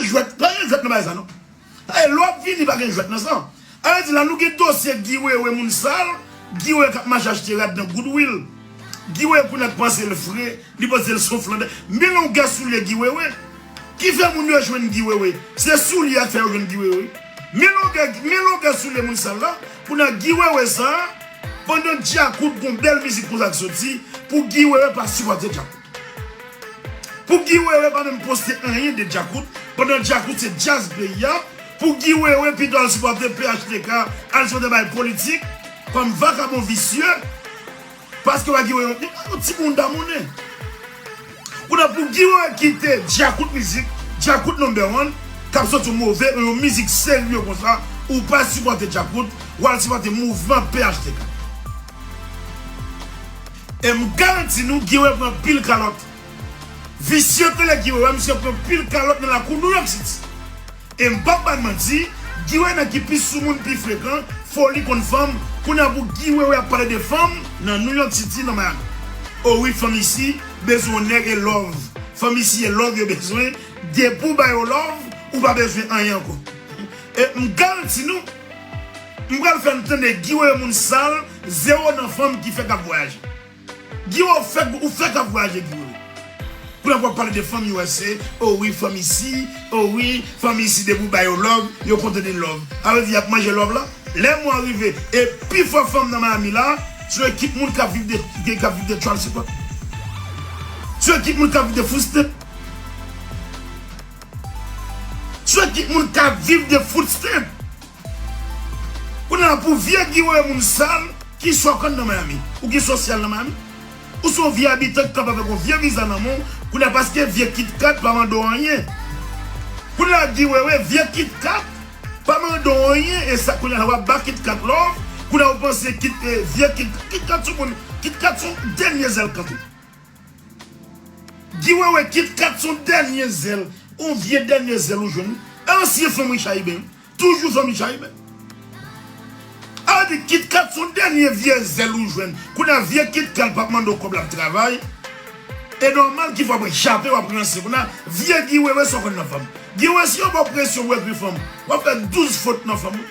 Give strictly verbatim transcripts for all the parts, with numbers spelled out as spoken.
Jwèt, pa gen jwèt nan bagay sa non. Ay, lè w ap vini, pa gen jwèt nan sa. A vle di la, nou gen dosye Guy Wewe moun sal, Guy Wewe k ap mache achte rad nan Goodwill. Guy Wewe kounye a k panse l fre, li panse l se yon flandè. Men longè soulye Guy Wewe. Ki fè moun yo jwenn Guy Wewe? Se soulye a k fè yo jwenn Guy Wewe. Men longè, men longè soulye moun sal la, kounye a Guy Wewe sa, pandan Djakout gon bèl mizik konsa k soti, pou Guy Wewe pa sipòte Djakout. Pou Guy Wewe pa menm poste anyen de Djakout, pandan Djakout se djaz peyi a, pou Guy Wewe pito al sipòte P H T K, al sipòte bay politik, kòm vakabon visye, paske w a Guy Wewe, yon, yon ti moun damounen. Kounye a pou Guy Wewe kite Djakout mizik, Djakout number one, k ap soti yon move, yon mizik serye konsa, ou pa sipòte Djakout, w al sipòte mouvman P H T K. E m garanti nou, Guy Wewe pran pil kalòt. Visye k rele Guy Wewe, misye pran pil kalòt nan lakou New York City. E m p ap ba n manti, Guy Wewe nèg ki pi soumoun, pi frekan, foli konn fanm, kounye a pou Guy Wewe ap pale de fanm nan New York City, nan Miami. O wi, fanm isi bezwen yon nèg e love. Fanm isi e love yo bezwen. Depi w ba yo love, ou pa bezwen anyen ankò. E m garanti nou, m pral fè n tande Guy Wewe moun sal, zewo nan fanm ki fèk ap vwayaje. Guy Wewe, ou fèk, ou fèk ap vwayaje, Guy Wewe. Kounye a w ap pale de fanm U S A, o wi, fanm isi, o wi, fanm isi, depi w ba yo love, yo kontan de love. A vle di, y ap manje love la. Lè mwa rive, e pi fò fanm nan Miami la, se yon ekip moun k ap viv de, k ap viv de child support. Se yon ekip moun k ap viv de food stamp. Se yon ekip moun k ap viv de food stamp. Kounye a pou vye Guy Wewe moun sal, kisa w konn nan Miami? Ou gen sosyal nan Miami? Ou se yon vye abitan k kanpe avèk yon vye viza nan men w, kounye a paske vye KitKat pa mande w anyen. Kounye a Guy Wewe, vye KitKat pa mande w anyen, e sa kounye a w ap ba KitKat love, kounye a ou panse Kit, eh, vye Kit, KitKat sou moun, KitKat sou dènye zèl kanpe. Guy Wewe, KitKat se yon dènye zèl, yon vye dènye zèl ou jwenn. Ansyen fanm Richard Iben, toujou fanm Richard Iben. A di KitKat se yon dènye vye zèl ou jwenn. Kounye a vye KitKat p ap mande w kòb, l ap travay. E nòmal ki fwa w ap chape, w ap ranse. Kounye a vye Guy Wewe sa w konn nan fanm. Guy Wewe si yo ba w presyon pou w ekri fanm, w ap fè douz fot nan fanm ou.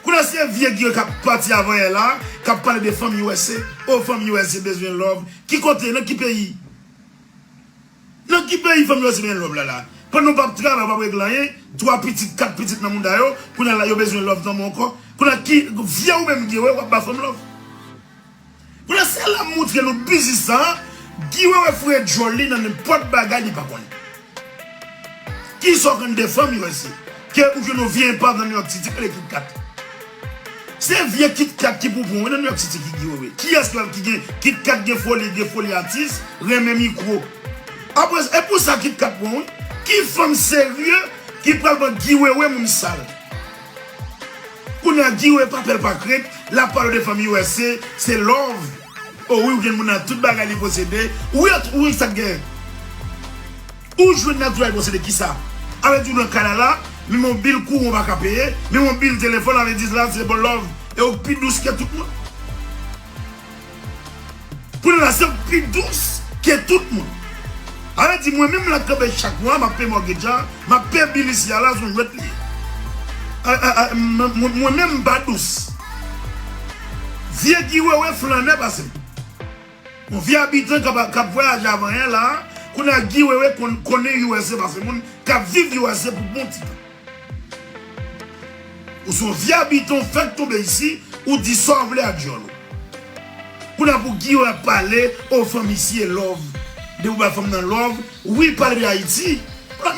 Kounye a se vye Guy Wewe k ap pati avanyè la, k ap pale de fanm U S A. O fanm U S A bezwen love. Ki kote, nan ki peyi? Nan ki peyi fanm yo se men love la la? Pandan w p ap travay, w p ap regle anyen, twa pitit, kat pitit nan mouda yo, kounye a la yo bezwen love nan men w ankò. Kounye a ki vye ou menm Guy Wewe w ap ba fanm love? Kounye a se la m moutre nou biznis sa, Guy Wewe foure djòl li nan nenpòt bagay li pa konnen. Kisa w konn de fanm U S A? Ke ou jwenn yon vye enpav nan New York City k rele KitKat. Se vye KitKat ki pou pran w nan New York City ki Guy Wewe. Kiyès ki, ki gen KitKat, gen foli, gen foli atis, renmen mikwo. Apre, e pou sa KitKat pran w wi. Ki fanm serye ki pral ban Guy Wewe moun sal? Kounye a Guy Wewe pa pè l pa krent, l ap pale de fanm U S A, se love. O wi, ou gen moun nan tout bagay li posede. Wi, wi, sa k genyen? Ou jwenn nan tout bagay posede kisa? A vle di ou nan kay la la, menm yon bil kouran ou pa ka peye, menm yon bil telefòn, a vle di la se bon love. E ou pi dous ke tout moun. Kounye a la se ou pi dous ke tout moun. A vle di mwen menm la k kanpe chak mwa, m ap peye mortgage a, m ap peye bil isi a la, se yon jwèt li ye. A, a, a, mwen, mwen, mwen menm m pa dous. Vye Guy Wewe flannè pase m. Yon vye abitan k ap, k ap vwayaje avanyè la, kounye a Guy Wewe konn, konnen U S A pase moun k ap viv U S A pou bon ti tan. Ou se yon vye abitan, ou fèk tonbe isi, ou di sa w vle ak djòl ou. Kounye a pou Guy Wewe ap pale, o fanm isi e love. Depi w ba fanm nan love, wi pale de Ayiti.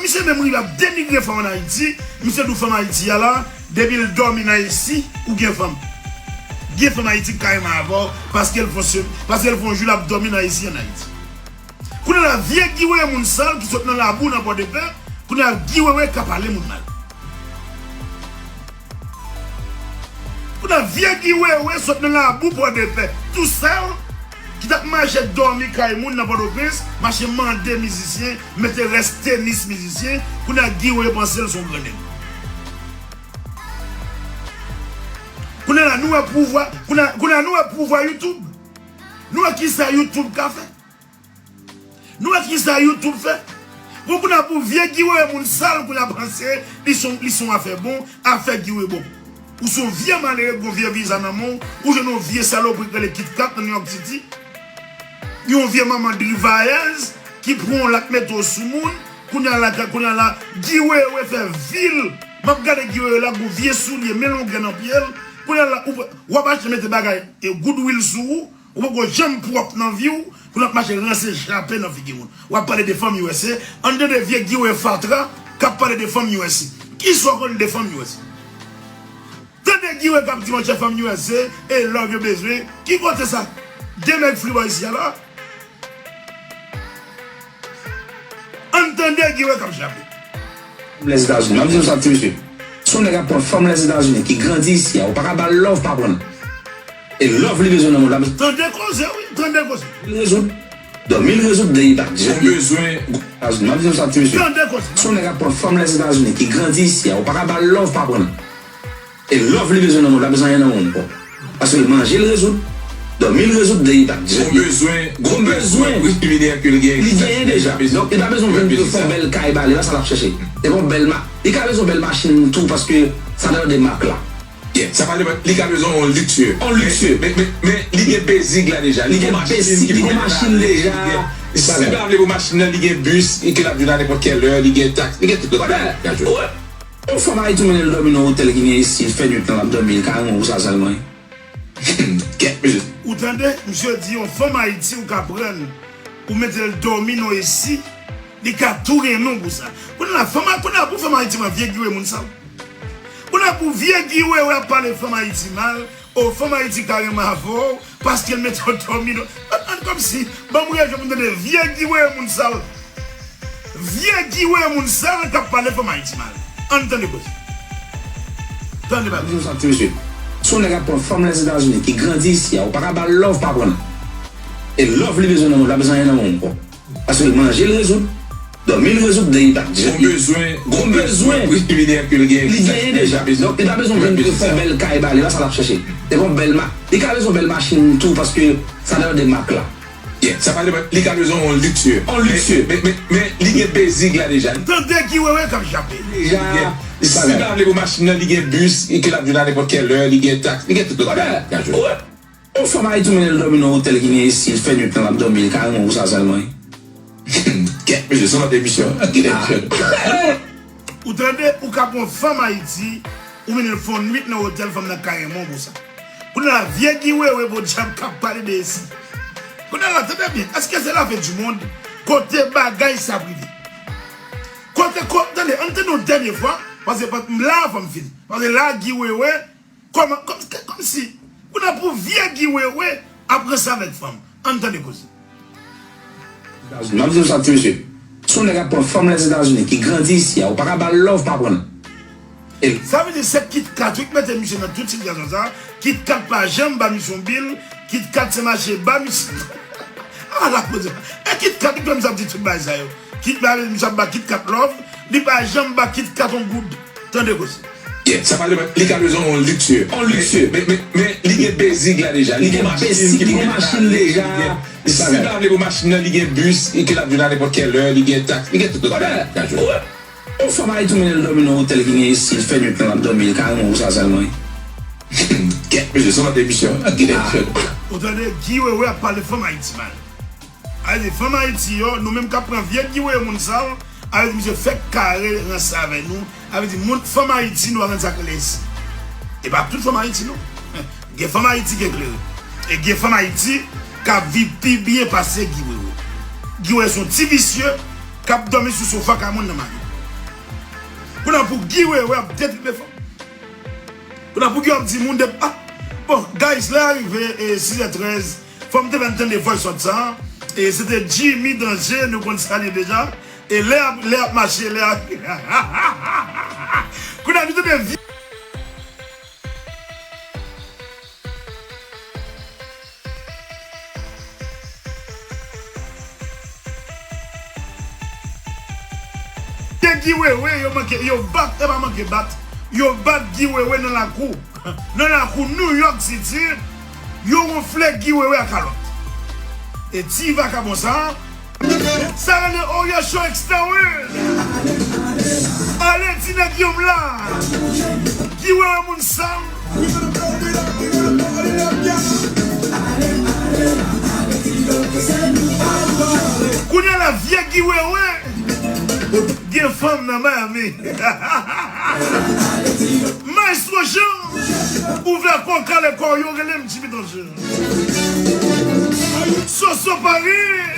Misye menm rive ap denigre fanm ann Ayiti, misye di w fanm Ayiti a la, depi l dòmi nan esi, ou gen fanm. Gen fanm Ayiti k ka renmen avè w, paske l fon se, paske l fon jou l ap dòmi nan esi ann Ayiti. Kounye a la, vye Guy Wewe moun sal ki sot nan labou nan Pòdepè, kounye a Guy Wewe ka pale moun mal. Kounye a vye Guy Wewe sot nan labou Pòdepè, tou sal, ki t ap mache dòmi kay moun nan Pòtoprens, mache mande mizisyen, mete rès tenis mizisyen, kounye a Guy Wewe panse l se yon gran nèg. Kounye a la, nou wè pouvwa, kounye a, kounye a nou wè pouvwa YouTube. Nou wè kisa YouTube ka fè. Nou wè kisa YouTube fè? Bon, kounye a pou vye Guy Wewe moun sal, kounye a panse li son, li son afè bon, afè Guy Wewe bon. Ou son vye malere, gon vye viza nan men w, ou jwenn yon vye salopri k rele Kit Kat nan New York City. Yon vye manman drivayèz ki pran w la k mete w sou moun, kounye a la, kounye a la, Guy Wewe fè vil. M ap gade Guy Wewe la, gon vye soulye, men longè nan pye l. Kounye a la, ou, w ap achte mete bagay, e, goodwill sou ou, ou poko janm pwòp nan vi w, pou n ap mache ranse jape nan figi moun. W ap pale de fanm U S A, ann tande vye Guy Wewe fatra k ap pale de fanm U S A. Kisa w konn de fanm U S A? Tande Guy Wewe k ap di monchè fanm U S A, e love yo bezwen. Ki kote sa? De nèg fribò isi a la? Ann tande Guy Wewe k ap jape. Lèzetazini. M ap di nou sa, ti mesye. Si yon nèg ap pran fanm Lèzetazini ki grandi isi a, ou pa ka ba l love pa pran l. E love li bezwen nan mond la. Tande koze, wi, tande koze. Li rezoud. Dòmi l rezoud de ipak. Ou bezwen. M ap di nou sa, ti mesye. Tande koze. Si yon nèg ap pran fanm Lèzetazini ki grandi isi a, ou pa ka ba l love pa pran l. E love li bezwen nan mond la, bezwen anyen nan mond ankò. Paske manje l rezoud, dòmi l rezoud, de ipak. Gon bezwen, gon bezwen. Wi, li genyen ke l genyen. Li genyen deja. Donk, li pa bezwen vin pou fè yon bèl kay ba li, la sa l ap chèche. E bon, bèl ma-, li ka bezwen bèl machin tou, paske sa nan de mak la. Yeah, sa pa depann, li ka bezwen yon liksye. Yon liksye. Men, men, men, men li gen basic la deja. Li gen basic, li gen machin deja. Si l pa vle pou machin nan, li gen bis, e ke l ap vin a nenpòt kèl lè, li gen taks, li gen tout lòt bagay. Yon fanm Ayiti ou mennen l dòmi nan otèl ki gen isi, l fè nwit lan, l ap dòmi, li ka renmen w pou sa sèlman, wi. Kèt, mesye. Ou tande? Misye di yon fanm Ayiti ou ka pran l, ou mete l dòmi nan isi, li ka tou renmen w pou sa. Kounye a, fanm, kounye a pou fanm Ayiti pran vye Guy Wewe moun sal. Kounye a pou vye Guy Wewe ap pale fanm Ayiti mal, o fanm Ayiti ka renmen avè w, paske l mete w dòmi nan. Ann, ann, kòmsi, ban m rejwenn pou m tande vye Guy Wewe moun sal. Vye Guy Wewe moun sal k ap pale fanm Ayiti mal. Ann tande koze. Tande bagay. Di nou sa, ti mesye. Si yon nèg ap pran fanm Lèzetazini ki grandi isi a, ou pa ka ba l love pa pran l. E love li bezwen nan mond la, bezwen anyen nan mond ankò. Paske manje l rezoud, dòmi l rezoud, de ipak. Gon bezwen, gon bezwen. Wi, li genyen ke l genyen. Li genyen deja. Donk, li pa bezwen vin pou fè yon bèl kay ba li, la sa l ap chèche. E bon, bèl ma-, li ka bezwen bèl machin tou, paske sa nan de mak la. Yeah, sa pa depann, li ka bezwen yon liksye. Yon liksye. Men, men, men, men li gen basic la deja. Tande Guy Wewe k ap jape. Deja. Si l pa vle pou machin nan, li gen bis, e ke l ap vin a nenpòt kèl lè, li gen taks, li gen tout lòt bagay. Yon fanm Ayiti ou mennen l dòmi nan otèl ki gen isi, l fè nwit lan, l ap dòmi, li ka renmen w pou sa sèlman, wi. Kèt, mesye, se yon lòt emisyon. Kite misye. Ou tande, ou ka pran fanm Ayiti, ou mennen l fè yon nwit nan otèl, fanm nan ka renmen w pou sa. Kounye a, vye Guy Wewe podyab k ap pale de isi. Kounye a, tande byen, èske se la fin du monde? Kote bagay sa ap rive? Kote, ko-, tande, ann tande yon dènye fwa, paske pa-, la, fò m fini. Paske la, Guy Wewe, kòman, kòm, kòmsi, kounye a pou vye Guy Wewe ap ranse avèk fanm. Ann tande koze. M ap di nou sa, ti mesye. Si yon nèg ap pran fanm Lèzetazini ki grandi isi a, ou pa ka ba l love pa pran l. E sa vle di se Kit Kat wi k mete misye nan tout sitiyasyon sa. Kit Kat pa janm ba misye yon bil. Kit Kat se mache ba misye. Ala koze. E Kit Kat wi k fè misye ap di tout bagay sa yo. Kit Kat, misye ap ba Kit Kat love. Li pa janm ba Kit Kat yon goud. Tande koze. Yeah, sa pa depann, li ka bezwen yon liksye. Yon liksye. Men, men, men li gen basic la deja. Li gen basic, li gen machin deja. Si l pa vle pou machin nan, li gen bis, e ke l ap vin a nenpòt kèl lè, li gen taks, li gen tout lòt bagay. Yon fanm Ayiti ou mennen l dòmi nan otèl ki gen isi, l fè nwit lan, l ap dòmi, li ka renmen w pou sa sèlman, wi. Kèt, mesye, se yon lòt emisyon. Kite misye. Ou tande, Guy Wewe ap pale fanm Ayiti mal. A vle di, fanm Ayiti yo, nou menm k ap pran vye Guy Wewe moun sal, a vle di, misye fèk kare ranse avè nou. A vle di, moun, fanm Ayiti, nou pa konn sa k rele isi. E pa tout fanm Ayiti, non. Gen fanm Ayiti ki eklere. E gen fanm Ayiti k ap viv pi byen pase Guy Wewe. Guy Wewe se yon ti visye k ap dòmi sou sofa kay moun nan Miami. Kounye a pou Guy Wewe ap detwi fanm. Kounye a pou Guy ap di moun de, ah, bon, guys, lè a rive, e, sis è trèz, fò m te fè n tande voice note sa. E se te Jimmy Danger, nou konn sa l ye deja. E lè ap, lè ap mache, lè ap. Kounye a nou tande vi-, Guy Wewe, yo manke, yo bat, e pa manke bat. Yo bat Guy Wewe nan lakou. Nan lakou New York City, yo wonfle Guy Wewe a kalòt. E ti vakabon sa, Sa rele Oyo Show Extra, wi. Ale di nèg yo m la. Ki wè moun sa? Kounye a la, vye Guy Wewe gen fanm nan Miami. Maestro Jean, ouvè kò w, kale kò w, yo rele m Jimmy Dangereux. Soso Paris.